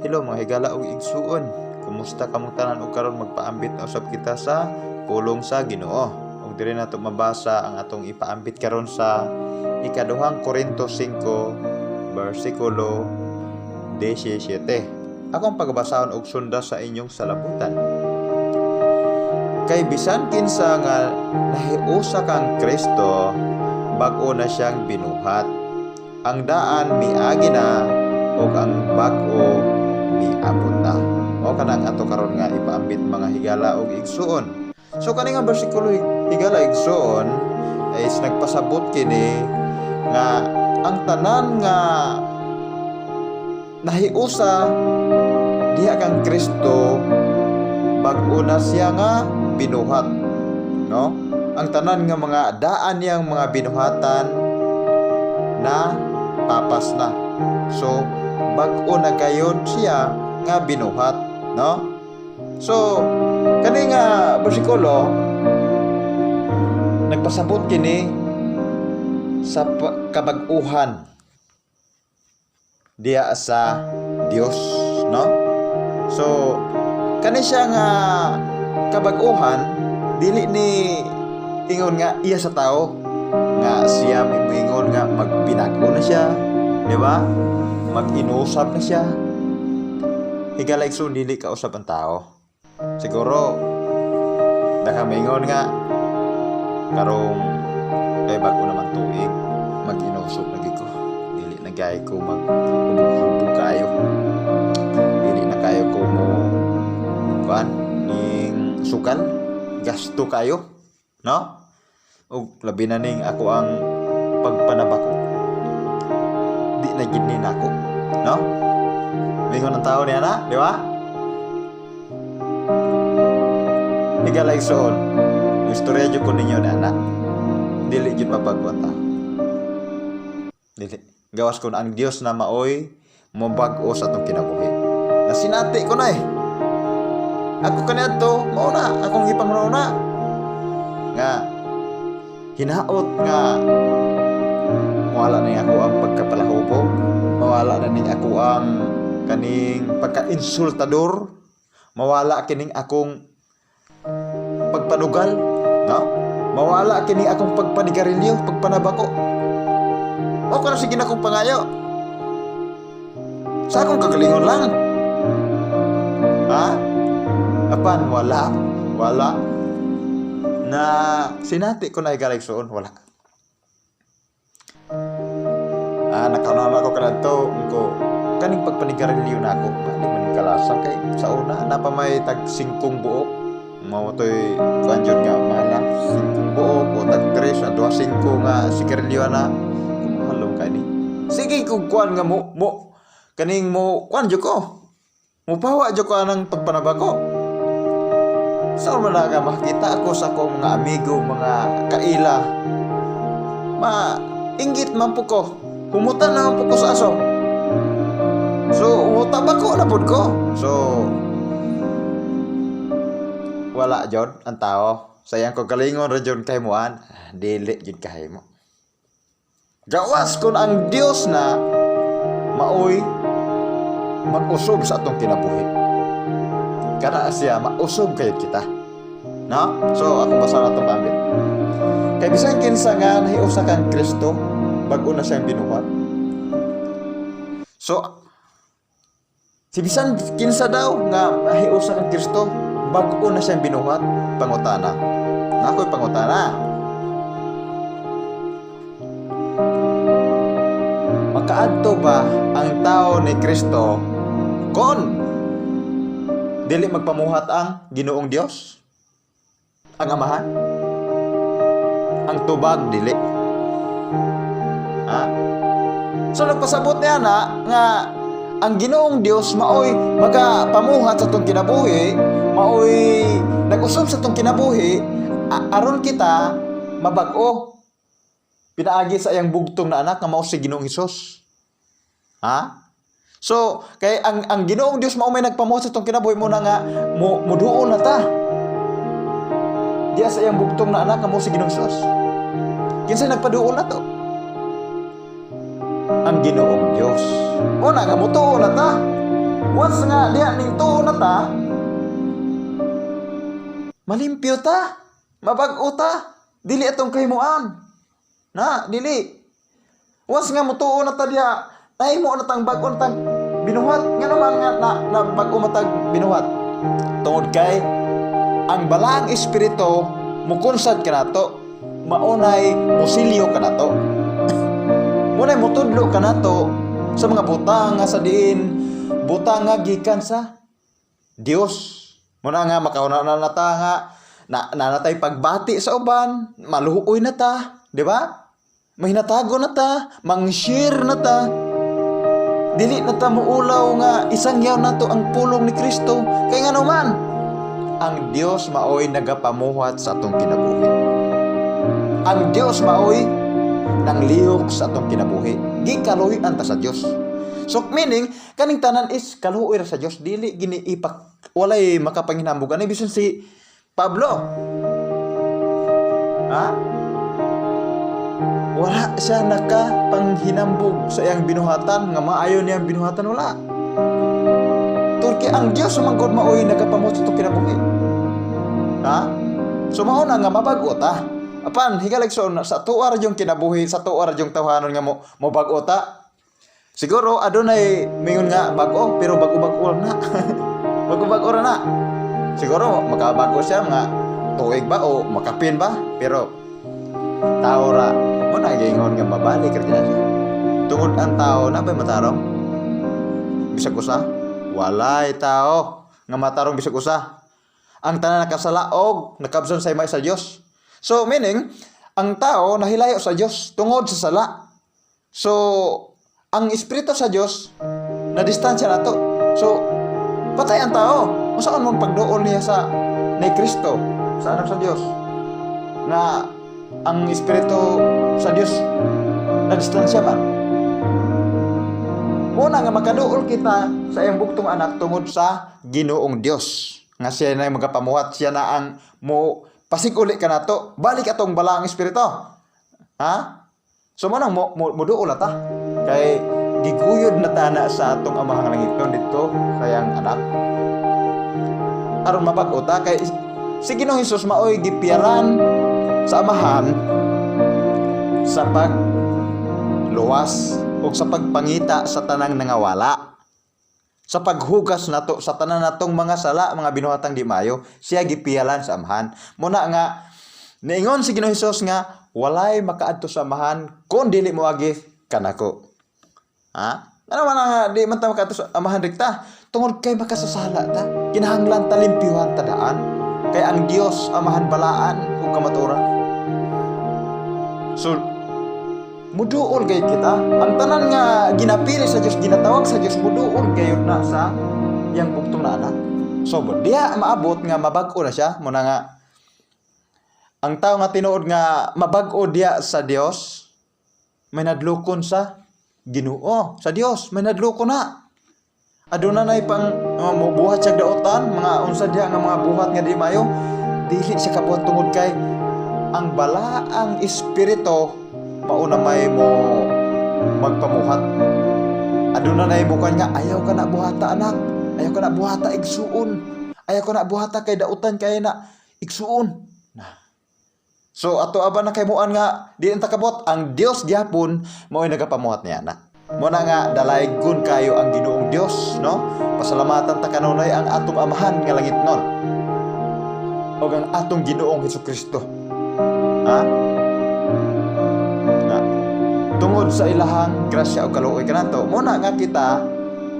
Hello, mga higala ug igsuon. Kumusta kamong tanan? Ug karon magpaambit na usab kita sa pulong sa Ginoo. Ug diri nato mabasa ang atong ipaambit karon sa Ikaduhang Korinto 5 bersikulo 17. Akong pagbasahon og sunda sa inyong salabutan. Kay bisan kinsa nga nahiusa kang Kristo, bag-o na siyang binuhat. Ang daan miagi na ug ang bag-o miabot na. Mao kana ang ato karon nga ipaambit, mga higala ug igsuon. So kani nga bersikulo, higala, igsuon, is nagpasabot kini nga ang tanan nga nahiusa diha kang Kristo, bag-o na siya nga binuhat, no? Ang tanan nga mga daan niyang mga binuhatan na papas na. So bag-o na kayon siya nga binuhat, no? So kani nga bersikulo nagpasabot kini sa kabag-uhan diya sa Dios, no? So kani siya nga kabag-uhan dili ni ingon nga iya sa tao nga siya miingon nga magbinag-o na siya, di ba? Mag-inusab na siya. Higala, igsoon, dili ka usab ang tao. Siguro nakamingon nga karong kay bag-o naman tuig, mag-inusab na gid ko, dili na gay ko mag hubog-hubog kayo, dili na kayo ko mo kuan ning sukal, gasto kayo, no? Ug labi na ning ako ang pagpanabako, di na gid ni nako, no? Mingon ang tao niya na, di ba? Higala, igsoon, istorya jud ko ninyo na anak, dili jud mabag-o ang tao, dili. Gawas kun ang Dios na maoy mobag-o sa atong kinabuhi. Nasinati ko na eh. Ako kaniadto mao na akong gipanghuna nga hinaot nga mawala na ako ang pagkapalahubog, mawala na ning ako ang kaning pagka-insultador, mawala kining akong pagpanugal, no? Mawala kini akong pagpanigarilyo, pagpanabako. O kana sige na akong pangayo. Sa akong kagalingon lang. Ha? Apan wala, wala. Na sinati ko na igaligsoon, wala. Ah, nakaunana ko kanadto ko kaning pagpanigarilyo na ako, bali man ning kalasa kay sa una napa may tag singkong buok. Mao toy kuan jud nga mala, singkong buok o tag tres a duha singko nga sigarilyo na kumahalong kay ni. Sige kog kuan nga mo kaning mo kuan jud ko. Mupawa jud ko anang pagpanabako. Sa man na nga makita ako sa akong mga amigo, mga kaila. Ma inggit man po ko. Humutan na man po ko sa aso. So, umuta ba ko na pud ko? So, wala jud ang tao. Sayang ko galingon ra jud kay muan, dili jud kay mo. Gawas kun ang Dios na maoy mag-usob sa atong kinabuhi. Kana siya mausog kayo kita. No? So, ako basa na itong pambit. Kay bisan kinsa nga nahiusa kang Kristo, bag-o na siyang binuhat. So, si bisan kinsa daw nga nahiusa kang Kristo, bag-o na siyang binuhat, pangutana. Nakoy pangutana. Makaadto ba ang tao ni Kristo kon dili magpamuhat ang Ginoong Dios? Ang Amahan? Ang tubag dili. Ha? So nagpasabot niya na nga ang Ginoong Dios maoy magapamuhat sa atong kinabuhi, maoy nag-usob sa atong kinabuhi aron kita mabag-o pinaagi sa iyang bugtong na anak nga mao si Ginoong Hesus. Ha? So, kay ang Ginoong Dios mao may nagpamuhat sa atong kinabuhi mo na nga mo muduol na ta. Diya sa iyang bugtong na anak nga mao si Ginoong Hesus. Kinsa nagpaduol na to? Ang Ginoong Dios. O na nga mutuo na ta. Once nga diha ning tuo na ta, malimpyo ta, mabag-o ta, dili atong kahimuan. Na, dili. Once nga mutuo na ta diha, nahimo na tang bag-o na tang binuhat. Nga naman nga na bag-o matag binuhat? Tungod kay ang Balaang Espiritu mukunsad kanato, maunay musilyo kanato. Munay mutudlo kanato sa mga butang nga sa diin, butang nga gikan sa Dios. Muna nga makauna na ta nga na nanatay pagbati sa uban, maluoy na ta, di ba? Mahinatago na ta, mang-share na ta. Dili na ta muulaw nga isangyaw nato ang pulong ni Kristo. Kay ngano man, ang Dios maoy nagapamuhat sa atong kinabuhi. Ang Dios maoy nanglihok sa atong kinabuhi. Gikaluoy-an ta sa Dios. So meaning, kaning tanan is kaluoy ra sa Dios, dili gini ipak walay makapanginambog ani bisan si Pablo. Ha? Wala siya nakapanghinambog sa iyang binuhatan nga maayo niyang binuhatan, wala. Turki ang Dios man gud maoy nagapamuhat sa atong kinabuhi. Ha? So mao na nga mabag-o ta. Apan higalig so sa tuwa ra yung kinabuhi, sa tuwa ra yung tawhanon nga mo mobag-o ta. Siguro adunay mingon nga bag-o, pero bag-o-bag-o na. Bag-o-bag-o ra na. Siguro makabago siya mga tuig ba o makapin ba, pero tao ra mo na giingon nga mabalik ra gyud siya. Tungod ang tao na ba matarong? Bisag usa? Walay tao nga matarong bisag usa. Ang tanan nakasala og nakabson sa himay sa Dios. So meaning, ang tao nahilayo sa Dios tungod sa sala. So ang espiritu sa Dios na distansya nato. So patay ang tao. Unsaon mong pagduol niya sa ni Kristo, sa anak sa Dios? Nga ang espiritu sa Dios na distansya man. Muna nga makaduol kita sa iyang bugtong anak tungod sa Ginoong Dios. Nga siya na yung magapamuhat, siya na ang mo pasig-uli kanato, balik atong balaang espiritu. Ha? So mo nang mo muduol ta. Kay giguyod na tana sa atong Amahang Langitnon dito sa iyang anak. Aron mabag-o ta, kay si Ginoong Hesus maoy gipiyalan sa Amahan sa pag luwas o sa pagpangita sa tanang nangawala. Sa paghugas nato sa tanan natong mga sala, mga binuhatang di mayo, siya gipiyalan sa Amahan. Muna nga niingon si Ginoong Hesus nga walay makaadto sa Amahan kon dili moagi kanako. Ha? Ano man nga di man ta makaadto sa Amahan rekta? Tungod kay makasasala ta. Kinahanglan ta limpyuhan ta daan. Kay ang Dios Amahan balaan ug kamatuoran. So muduol gayud kita. Ang tanan nga ginapili sa Dios, ginatawag sa Dios, muduol gayud na sa iyang bugtong na anak. So diha maabot nga mabag-o na siya. Muna nga ang tao nga tinuod nga mabag-o diha sa Dios, may nadlukon sa Ginoo, sa Dios, may nadlukon na. Aduna nay pang mobuhat siya daotan, mga unsa diha nga mga buhat nga di mayo, dili siya kabuhat tungod kay ang Balaang Espiritu mauna may mo magpamuhat. Aduna nay mo nga ayaw ka na buhata, anak, ayaw ka na buhata, igsuon, ayaw ka na buhata kay dautan kay na, igsuon. Na. So ato aba na kaymuan nga di ta kabot, ang Dios gyapon mao'y nagapamuhat niya na. Mo na nga dalaygon kayo ang Ginoong Dios, no? Pasalamatan ta kanunay ang atong Amahan nga langitnon ug ang atong Ginoong Hesukristo. Ha? Na. Tungod sa ilahang grasya o kaluoy kanato, mo na nga kita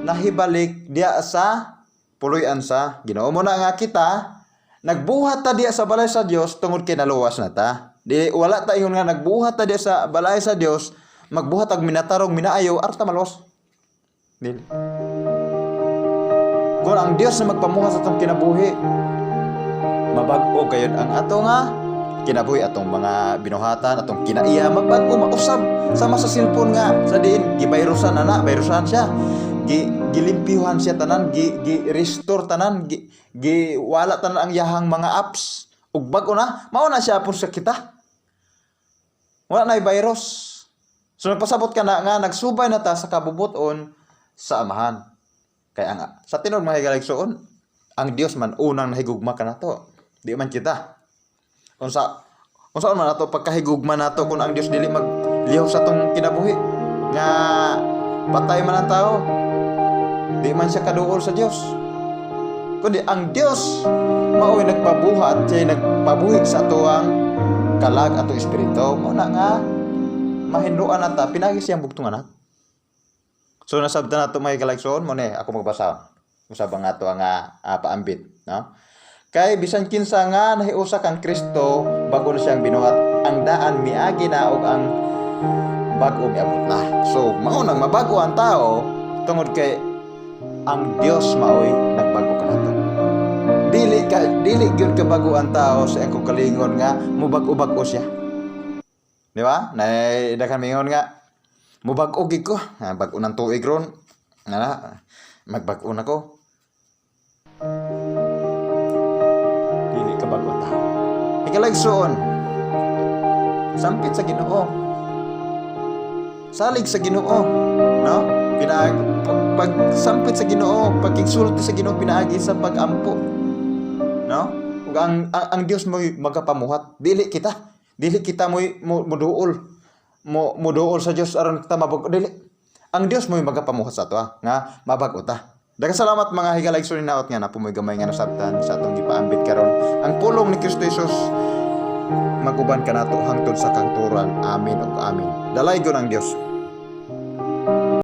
nahibalik diya sa puloy-an sa Ginoo. Mo na nga kita nagbuhat ta diya sa balay sa Dios tungod kay naluwas na ta. Di wala ta ingon nga nagbuhat ta diya sa balay sa Dios, magbuhat ag minatarong minaayo arta maluwas. Dili. Kung ang Dios na magpamuhat sa atong kinabuhi, mabag-o gayud ang ato nga kinabuhi, atong mga binuhatan, atong kinaiya, mabag-o, mausab sama sa cellphone nga sa diin gibayrusan na na, bayrusan siya. Gi gilimpyuhan siya tanan, gi, gi restore tanan, gi, gi wala tanan ang yahang mga apps. Ug bag-o na, mao na siya po sa kita. Wala na virus. So nagpasabot ka na nga nagsubay na ta sa kabubuton sa Amahan. Kay ang sa tinuod, mga higalaigsoon, ang Dios man unang nahigugma kanato. Di man kita. Unsa unsa man ato pagkahigugma nato kung ang Dios dili maglihok sa atong kinabuhi nga patay man ang tao? Di man siya kaduol sa Dios. Kundi ang Dios mao'y nagpabuhat, siya nagpabuhi sa atoang kalag, ato espiritu. Mao na nga mahinloan na ta pinagi siyang bugtong Anak. So nasabtan nato, mga higalaigsoon, mao ni ako magbasa. Usab ang ato nga paambit, no? Kay bisan kinsa nga nahiusa kang Kristo, bag-o na siyang binuhat. Ang daan miagi na ug ang bag-o miabot na. So mao nang mabago ang tao tungod kay ang Dios maoy nagbago kanato. Dili gyud ka bago ang tao sa iyang kaugalingon nga mubag-o-bag-o siya. Di ba? Na daghan mingon nga mubag-o gid ko. Ah, bag-o ng tuig ron. Nga magbag-o na ko. Dili ka bago ang tao. Higalaigsoon, sampit sa Ginoo. Salig sa Ginoo, no? Pag sampit sa Ginoo, pagkigsulti sa Ginoo pinaagi sa pagampo. No? Ug ang Dios mo magapamuhat, dili kita. Dili kita mo moduol. Mo moduol sa Dios aron kita mabag dili. Ang Dios mo magapamuhat sa ato nga mabag-o ta. Daghang salamat, mga higalaigsoon, hinaot nga naa po mo'y gamay nga nasabtan sa atong gipaambit karon. Ang pulong ni Kristo Jesus maguban kanato hangtod sa kangturan. Amen ug amen. Dalaygon ang Dios.